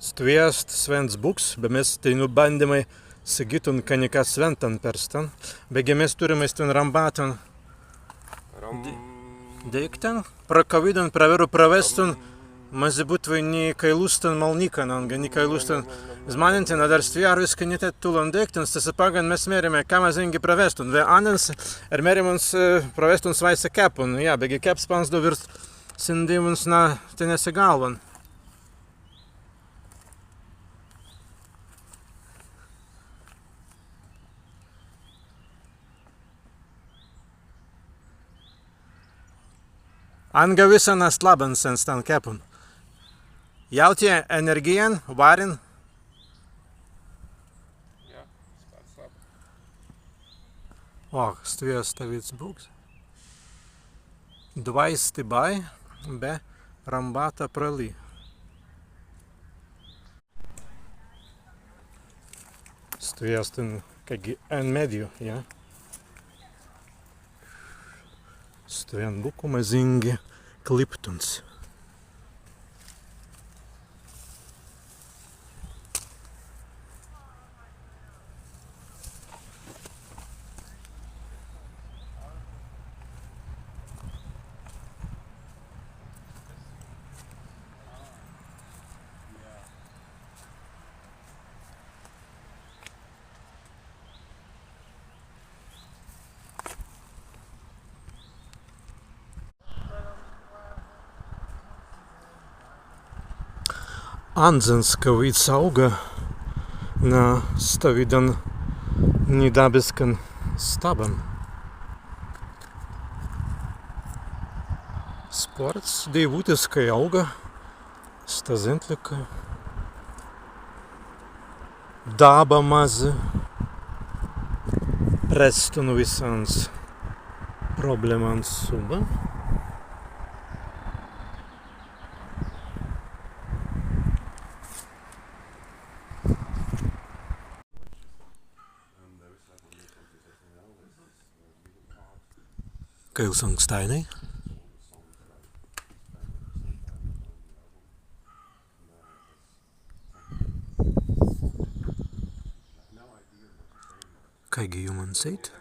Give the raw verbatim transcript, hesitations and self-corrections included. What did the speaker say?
Stwi ast swints buks, be mes teinū bandimai segītun ka nika swintan per stan, beggi mes turrimai stwen rambātan. Ram- deīktan, pra kawīdan prawerru prawestun, mazzi būtwei ni kailūstan malnīkan, anga ni kailūstan zmānentin, adder stwi arwiskai ni tēt tūlan deīktan, stesse paggan mes mērimai, ka mazīngi prawestun, we annans ermērimuns, e, prawestun swāise kepun, jā, beggi keps panzdau wīrst sindīwuns na tenesse galwan. Anga wissan ast labban sen stan kepun. Jāu tīt enērgijan, warrin. O, stwi ast stawīds buks. Dwāi stibāi be rambāta prali. Stwi ast en, kāigi en meddju, jā. Stwen buku mazīngi kliptuns. Anzans, kawīds aūga na stawīdan nidabiskan stabban. Spārts deiwūtiskai aūga. Sta zentli, ka dabba mazzi prestun wissans problēmans subban. Kails ankstāinai. Kāigi jūmans ēit?